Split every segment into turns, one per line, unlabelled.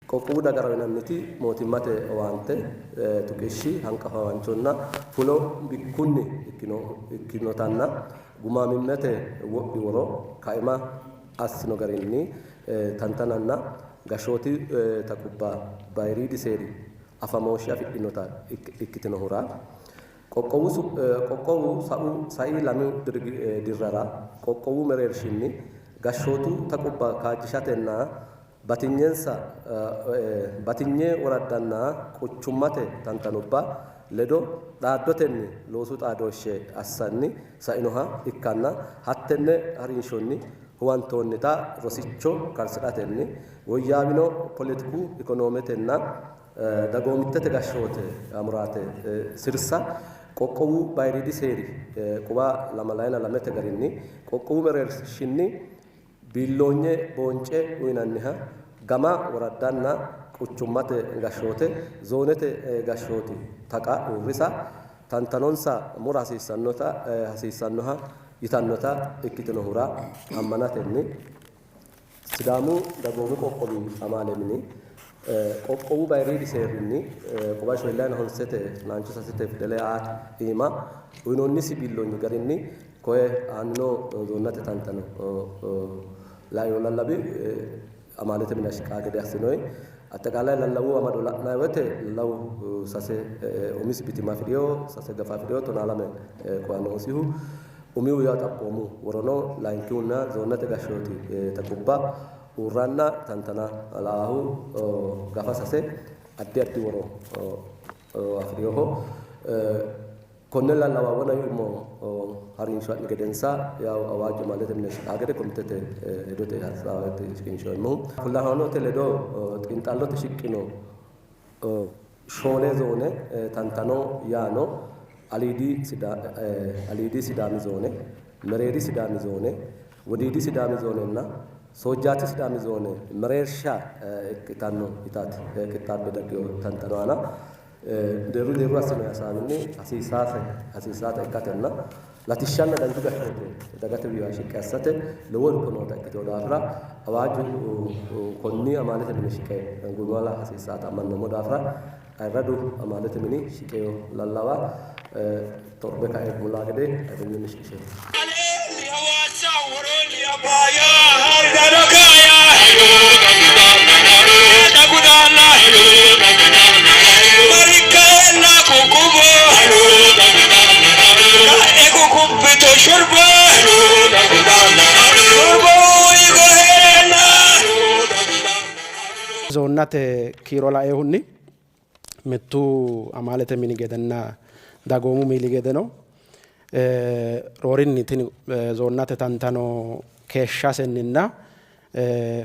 Qoqqowu dagara uyinanniti mootimmate owaante tuqishshi hanqafawanchonna fulo bikkunni ikkinotanna gumaamimmete wodhi woro kaima assino garinni tantananna gashshooti taqubba bayiriidi seeri afamooshshe afidhinota ikkitinohura qoqqowu sa'u sai lami dirrara qoqqowu mereershinni gashshootu taqubba kaajjishatenna batinyensa batinye woraddanna quchummate tantanubba ledo dhaaddotenni loosu xaadooshshe assanni sainoha ikkanna hattenne harinshonni huwantoonnita rosicho karsi'ratenni woyyaawino poletiku, ikonoometenna dagoomittete gashshoote amuraate sirsa qoqqowu bayiriidi seeri quwa lamalayina lamete garinni qoqqowu mereershinni biilloonye bonce uyinanniha gama woraddanna quchummate gashshoote zoonete gashshooti taqa uurrisa tantanonsa mura hasiissannota hasiissannoha yitannota ikkitinohura ammanatenni Sidaamu Dagoomu Qoqqowi Amaale Mini qoqqowu bayiriidi seerinni quwa shoollayina honsete naancho sasete fidale A iima uyinoonnisi biilloonyi garinni koye aanino zoonnate tantano laino lallawi amaalete mine shiqaa gede assinoyi. Aጠቃላይ lallawu amado la'nanni woyte lallawu sase umisi bitima afidhino, sase gafa afidhino, 12 quwa noosihu. Umihu yaa xaphoomu worono, layinkihunna zoonnate gashshooti taqubba uurranna tantana laahu gafa sase addi addi woro afidhinoho. Konne lallawa wona yuummo harinsho ha'ni gedensa yaw awaaju amaalete mine shiqaa gede komitete hedote hasaawate shiqinshoommohu. Fullahaanote ledo xiinxallote shiqqino shoole zoone tantano yaano Aliidi Sidaami zoone, Mereeri Sidaami zoone, Wodiidi Sidaami zoonenna Soojjaati Sidaami zoone mereersha ikkitanno yitaati qixxaabbe daggino tantano aana deerru deerru assinoonni hasaawinni hasiisaata ikkatenna latishshanna danchu gashshoote dagate widoonni shiqqi assate lowo irko noota ikkitino daafira awaaju konni amaalete mini shiqe gumula hasiisaata ammannoommo daafira ayirradu amaalete mini shiqeyo lallawa torbe kae gumulaa gede ayirrinyunni shiqisheemmo.
Aleenni Hawaasa woroonni Abbaaya Dano kaaya Dhagudaana Marikkaella kukubo Kae kukubbito shurbo Shurbo igoheena.
Zoonnate kiiro lainohunni mittu amaalete mini gedenna dagoomu miili gedeno roorinni tini zoonnate tantano keeshshasenninna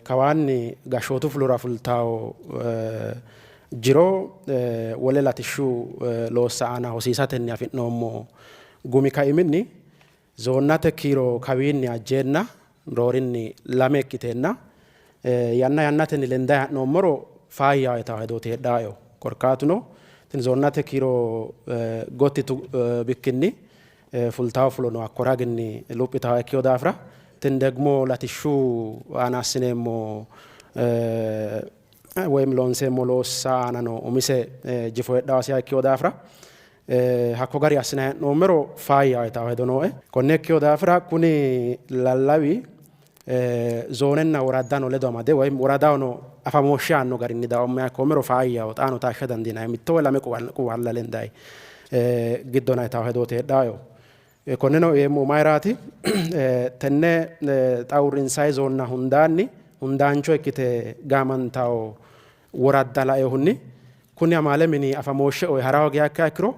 kawaanni gashshootu fulora fultawo jiro wole latishshu loossa aana hosiisatenni afi'noommo gumi kaiminni zoonnate kiiro kawiinni ajjeenna roorinni lame ikkiteenna yanna yannatenni lendanni ha'noommoro faayyaho yitawo hedooti heedhaaehu. Korkaatuno tini zoonnate kiiro gotti yitu bikkinni fultawo fulono hakko raginni luphitawo ikkino daafira tini degmo latishshu aana assineemmo woyim loonseemmo loossa aanano umise jifo heedhawosiha ikkino daafira hakko gari assinanni hee'noommero faayyaho yitawo hedo nooe. Konne ikkino daafira kuni lallawi zoonenna woraddano ledo amade woy woradahono afamooshshe aanno garinni dawommeha ikkoomero faayyaho. Xaano taashsha dandiinanni mitto woy lame quwalla lendanni giddona yitawo hedooti heedhaayo. Konneno yeemmohu mayiraati? Tenne xa uurrinsanni zoonna hundaanni hundaancho ikkite gaamantawo woradda lainohunni kuni amaale mini afamooshshe oye hara hoogiha ikkiha ikkiro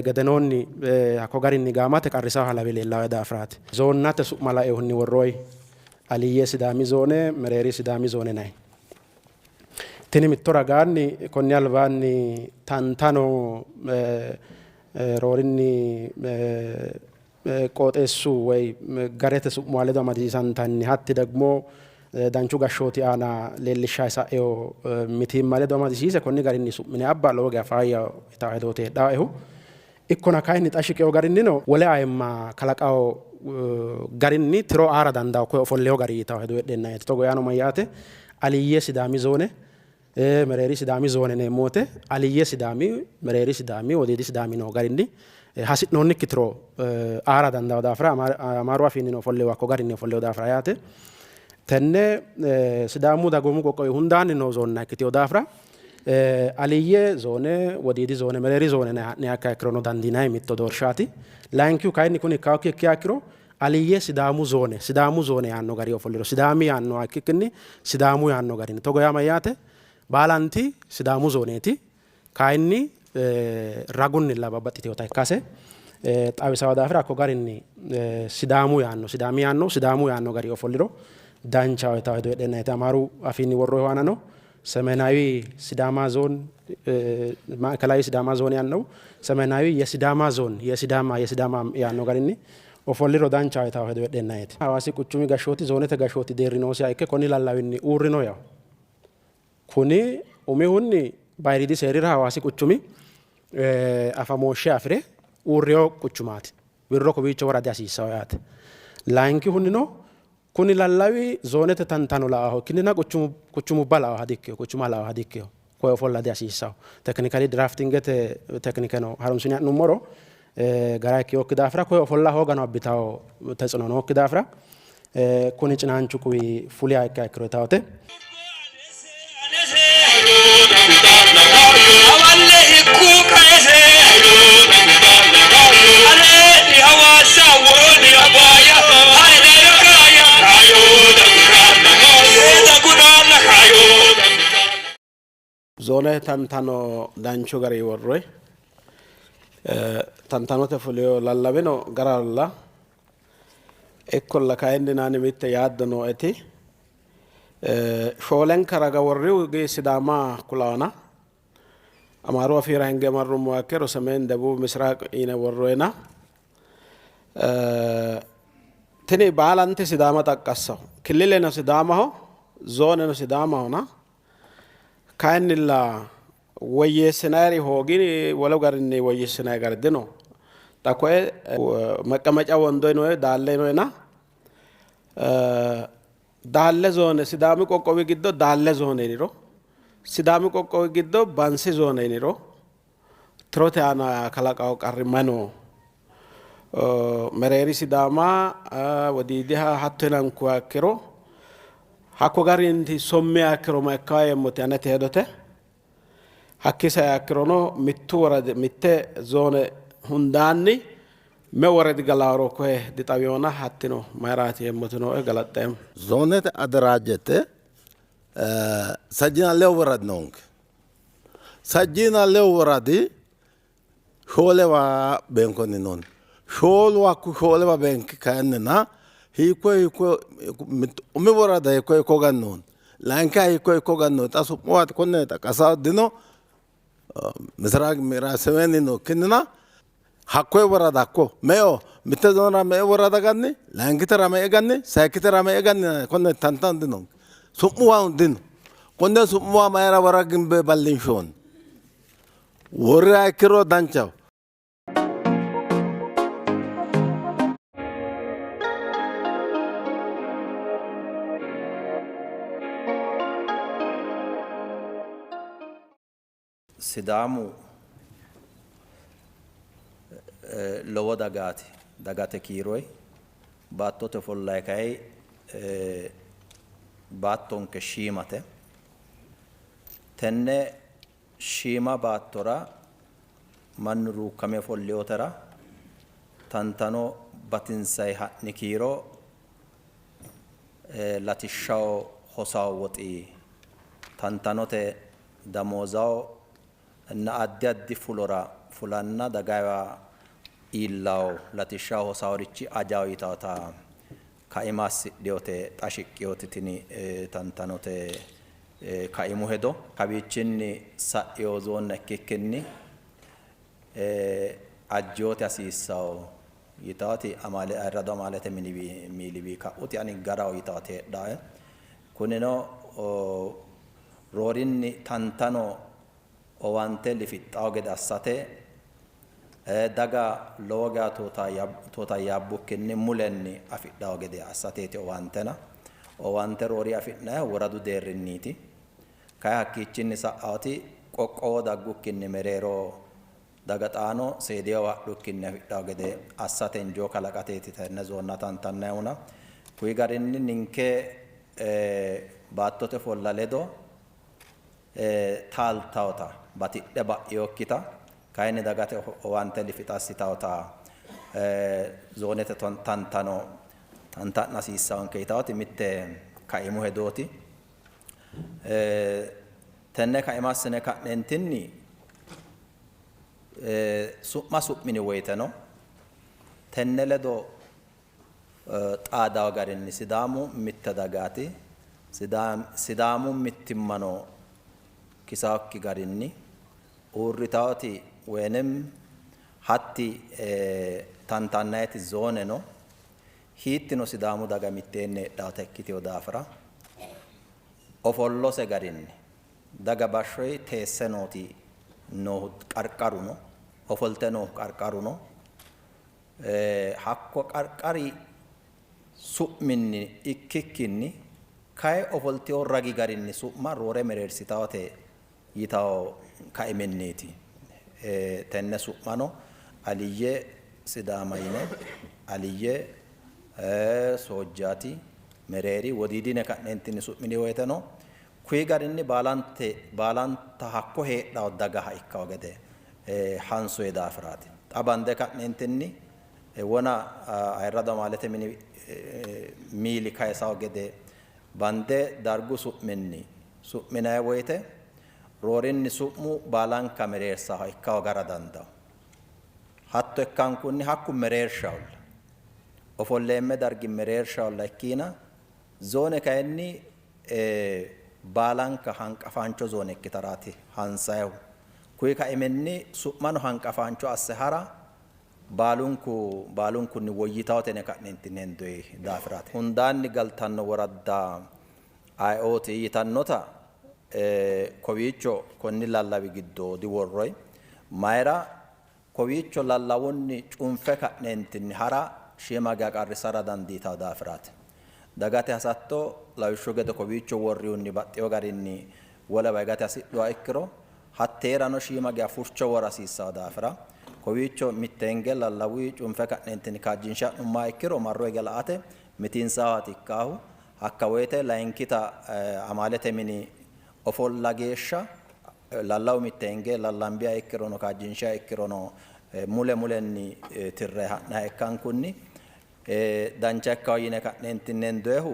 gedenoonni hakko garinni gaamate qarrisawoha lawe leellawoe daafiraati. Zoonnate su'ma lainohunni worroyi Aliyye Sidaami Zoone, Mereeri Sidaami Zoone yinanni. Tini mitto ragaanni konni albaanni tantano roorinni qooxeessu woy garete su'muwa ledo amadisiisantanni hatti degmo danchu gashshooti aana leellishshanni sa'ino mitiimma ledo amadisiise konni garinni su'mine abba lowo geya faayyaho yitanno hedooti heedhaoehu. Ikkona kayinni xa shiqino garinnino wole ayimma kalaqawo garinni tiro aara dandaanno koye ofollino gari yitanno hedo heedheennaeeti. Togo yaano mayyaate Aliyye Sidaami zoone Mereeri Sidaami zoone yineemmo wote Aliyye Sidaami, Mereeri Sidaami, Wodiidi Sidaami noo garinni hasi'noonnikki tiro aara dandaanno daafira Amaaru afiinnino ofollewo hakko garinni ofollewo daafira yaate. Tenne Sidaamu dagoomu qoqqowi hundaanni noo zoonna ikkitino daafira Aliyye zoone, Wodiidi zoone, Mereeri zoone yinanni ha'niha ikkiha ikkirono dandiinanni mitto doorshaati. Layinkihu kayinni kuni ikkaakki ikkiha ikkiro Aliyye Sidaamu zoone, Sidaamu zoone yaanno garinni ofolliro, Sidaami yaannoha ikkikkinni Sidaamu yaanno garinni. Togo yaa mayyaate? Baalanti Sidaamu zooneeti, kayinni ragunnilla babbaxxitinota ikkase xawisanno daafira hakko garinni Sidaamu yaanno, Sidaami yaanno, Sidaamu yaanno garinni ofolliro danchaho yitanno hedo heedheennaeti Amaaru afiinni worroyihu aanano ሰሜናዊ ሲዳማ ዞን ማዕከላዊ ሲዳማ ዞን ያልነው ሰሜናዊ የሲዳማ ዞን የሲዳማ የሲዳማ ያነው garinni ofolliro danchaho yitanno hedo heedheennaeti. Hawaasi quchumi gashshooti zoonete gashshooti deerri noosiha ikke konni lallawinni uurrino yawo. Kuni umihunni bayiriidi seerira Hawaasi quchumi afamooshshe afi're uurrino quchumaati. Wirro kowiicho wora dihasiissanno yaate. Layinkihunnino Kuni lallawi zoonete tantano la''aho ikkinnina quchumubba la''aha dikkino, quchuma la''aha dikkino. Koye ofolla dihasiissanno. Tekinikali diraftingete tekinikeno harunsine ha'nummoro gara ikkinokki daafira koye ofolla hoogano abbitanno tetsino nookki daafira kuni cinaanchu quwi fuliha ikkiha ikkiro yitawote.
Hawalle hikkuu qaese Aleeni hawaasa woroni abaya Haile kaya Seeda gudaana
Zoone tantano danchu gari worroyi. Tantanote fuliyo lallawino garalla. Ikkolla kayinni nani mitte yaaddo nooeti Shoolenka raga worrihu Sidaama kulaana. Amaaru afiira hinge marrummoha ikkiro Semeen, Debub, Misiraaq yine worroyina. Tini baalanti Sidaama xaqqassaho. Killileno Sidaamaho, zooneno Sidaamahona. Kayinnilla woyyeessinayiri hoogi wolu garinni woyyeessinayi gari dino. Xa koye meqqemeca wondo yinoyi Daalle yinoyina. Daalle zoone Sidaami qoqqowi giddo Daalle zoone yiniro, Sidaami qoqqowi giddo Bansi zoone yiniro tirote aana kalaqawo qarri mayi no? Mereeri Sidaama Wodiidiha hatto yinankuha ikkiro hakko garinni sommiha ikkiro ma ikkawo yeemmoti anete hedote. Hakkii saiha ikkirono mittu woradi mitte zoone hundaanni meu woradi galaaro koye dixawinona hattino mayiraati yeemmoti nooe. Galaxxeemmo.
Zoonete adderaajete sajjiina lewu woradi noonke. Sajjiina lewu woradi shoolewa beenkonni noonni. Shoolu hakku shoolewa beenki kayinnina hiikko hiikko umi worada hiikko hiikko gannoonni, layinkiha hiikko hiikko gannoonni, xa su'muwa konne xaqqasa dino, misiraaq mi'raab semeeni no ikkinnina hakkoye worada hakko meo mitte zoonera me''e worada ganni, layinkitera me''e ganni, sayikkitera me''e ganni konne tantano dinonke. Su'muwano dino. Konne su'muwa mayira wora gimbe ballinshoonni? Worriha ikkiro danchaho.
Sidaamu lowo dagaati, dagate kiiroi baattote ofollayi kayi baattonke shiimate. Tenne shiima baattora mannu ruukkame ofollinotera tantano batinsayi ha'ni kiiro latishshaho hosawo woxi, tantanote damoozaho nna addi addi fulora fulanna dagayiwa iillawo latishshaho hosaworichi ajawo yitawota kaima assidhinote xa shiqqinoti tini tantanote kaimu hedo. Kawiichinni sa'ino zoonna ikkikkinni ajjinote hasiissanno yitawoti ayirradu amaalete mini miiliwi ka'uti ani garaho yitawoti heedhae. Kunino roorinni tantano owaante lifixxawo gede assate daga lowo geya tootayaabbukkinni mulenni afidhawo gede assateeti owaantena. Owaante roori afi'nannihu woradu deerrinniiti. Kayi hakkiichinni sa'aati qoqqowo daggukkinni mereero daga xaano seediyawa hadhukkinni afidhawo gede assate injoo kalaqateeti tenne zoonna tantannayihuna. Kuyi garinni ninke baattote ofolla ledo taaltawota batidhe ba'inokkita kayinni dagate owaante lifixa assitawota zoonete tantano tanta'na hasiissawonke yitawoti mitte kaimu hedooti. Tenne kaima assine ka'neentinni su'ma su'mini woyteno tenne ledo xaadawo garinni Sidaamu mitte dagaati, Sidaamu mittimmano kisaokki garinni uurritawoti woynim hatti tantannayiti zooneno hiittino Sidaamu daga mitteenni heedhawota ikkitino daafira ofollose garinni daga bashshoyi teesse nooti noohu qarqaru no, ofolte noohu qarqaru no. Hakko qarqari su'minni ikkikkinni kayi ofoltino ragi garinni su'ma roore mereersitawote yitawo kaiminniiti. Tenne su'mano Aliyye Sidaama yine, Aliyye, Soojjaati, Mereeri, Wodiidi yine ka'neentinni su'mini woyteno kuyi garinni baalante baalanta hakko heedhawo dagaha ikkawo gede hansoyi daafiraati. Xa bande ka'neentinni wona ayirradu amaalete mini miili kayisawo gede bande dargu su'minni su'minayi woyte roorinni su'mu baalanka mereersaho ikkawo gara dandawo. Hatto ikkankunni hakku mereershaholla. Ofolleemme dargi mereershaholla ikkiina zoone kayinni baalanka hanqafaancho zoone ikkitaraati hansayihu. Kuyi kaiminni su'mano hanqafaancho asse hara baalunku baalunkunni woyyitawote yine ka'neentinni hendoyi daafiraati. Hundaanni galtanno woradda ayeooti yitannota kowiicho konni lallawi giddo diworroyi. Mayira kowiicho lallawunni cunfe ka'neentinni hara shiima geya qarrissara dandiitawo daafiraati. Dagate hasatto lawishshu gede kowiicho worrihunni baxxewo garinni wolewa higate hasidhuha ikkiro hatteerano shiima geya furcho wora hasiissawo daafira kowiicho mitteenge lallawuyi cunfe ka'neentinni kaajjinshe ha'nummoha ikkiro marro hige la''ate mitiinsawaati ikkaahu. Hakka woyte layinkita amaalete mini ofolla geeshsha lallawu mitteenge lallambiha ikkirono kaajjinshiha ikkirono mule mulenni tirre ha'naha ikkankunni dancha ikkawo yine ka'neentinni hendoyihu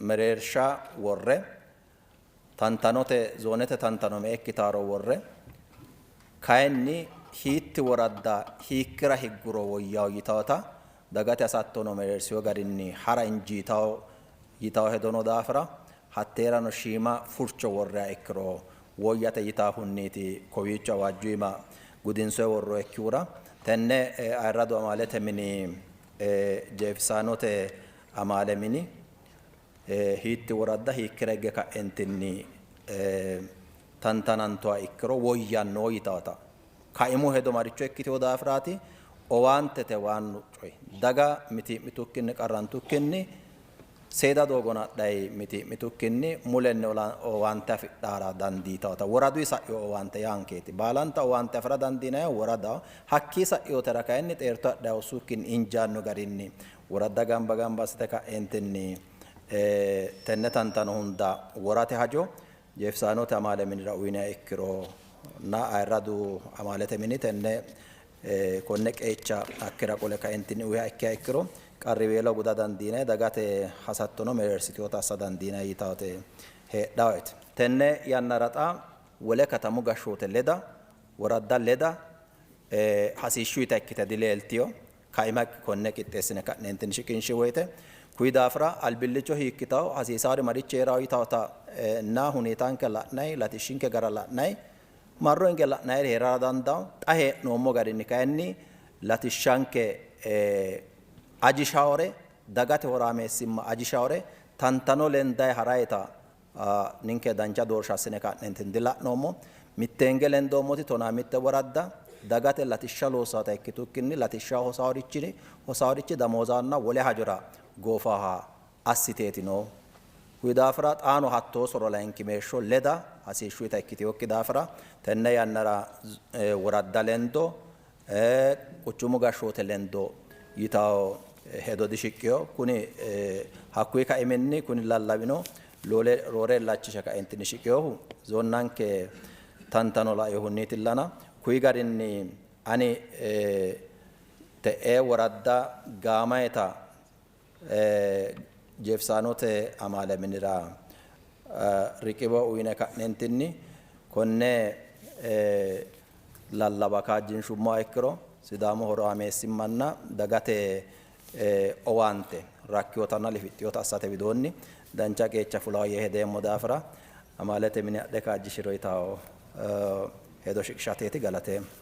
mereersha worre tantanote zoonete tantano me''e ikkitaaro worre kayinni hiitti woradda hiikkira higguro woyyawo yitawota dagate hasattono mereersiwo garinni hara injiitawo yitawo hedono daafira hatteerano shiima furcho worreha ikkiro woyyate yitaahunniiti kowiicho awaajju iima gudinsoye worroyikkihura tenne ayirradu amaalete mini jeefisaanote amaale mini hiitti woradda hiikkira higge ka'entinni tantanantoha ikkiro woyyanno yitawota kaimu hedo maricho ikkitewo daafiraati. Owaantete waannu coyi daga mitii'mitukkinni qarrantukkinni seeda doogona adhayi mitii'mitukkinni mulenni owaante afidhara dandiitawota woraduyi sa'ino owaante yaankeeti. Baalanta owaante afira dandiinayihu woradaho. Hakkii sa'inotera kayinni xeerto adhayi hossukkinni injaanno garinni woradda gamba gamba assite ka'eentinni tenne tantano hunda worate hajo jeefisaanote amaale minira uyiniha ikkiro na ayirradu amaalete mini tenne konne qeecha hakkira qole kaentinni uyiha ikkiha ikkiro qarriweelo guda dandiinayi dagate hasattono mereersitewoota assa dandiinayi yitawote heedhawoete. Tenne yannara xa wole katamu gashshoote leda woradda leda hasiishshuyita ikkite dileeltiyo. Kaima konne qixxeessine ka'neentinni shiqinshi woyte kuyi daafira albillicho hiikkitawo hasiisaari marichi heerawo yitawota na huneetanke la'nayi latishshinke gara la'nayi marro hinge la'nayiri heerara dandawo. Xa hee'noommo garinni kayinni latishshanke ajishawore dagate horaameessimma ajishawore tantano lendayi harayita ninke dancha doorsha assine ka'neentinni dila'noommo. Mitteenge lendoommoti 15 woradda dagate latishsha loossata ikkitukkinni latishsha hosaaworichi damoozaanna wole hajora goofaha assiteeti noo. Kuyi daafira xaano hattoo soro layinkimeeshsho leda hasiishshuyita ikkitinokki daafira tenne yannara woradda lendo quchumu gashshoote lendo yitawo hedo dishiqqino. Kuni hakkuyi kaiminni kuni lallawino roore illachishe kaentinni shiqinohu zoonnanke tantano lainohunniitillana kuyi garinni ani te'ee woradda gaamayeta jeefisaanote amaale minira riqiwo uyine ka'neentinni konne lallawa kaajjinshummoha ikkiro Sidaamu horaameessimmanna dagate owaante rakkinotanna lifixxinota assate widoonni dancha qeecha fulawo yee hedeemmo daafira amaalete mine adhe kaajjishiro yitawo hedo shiqishateeti. Galateemmo.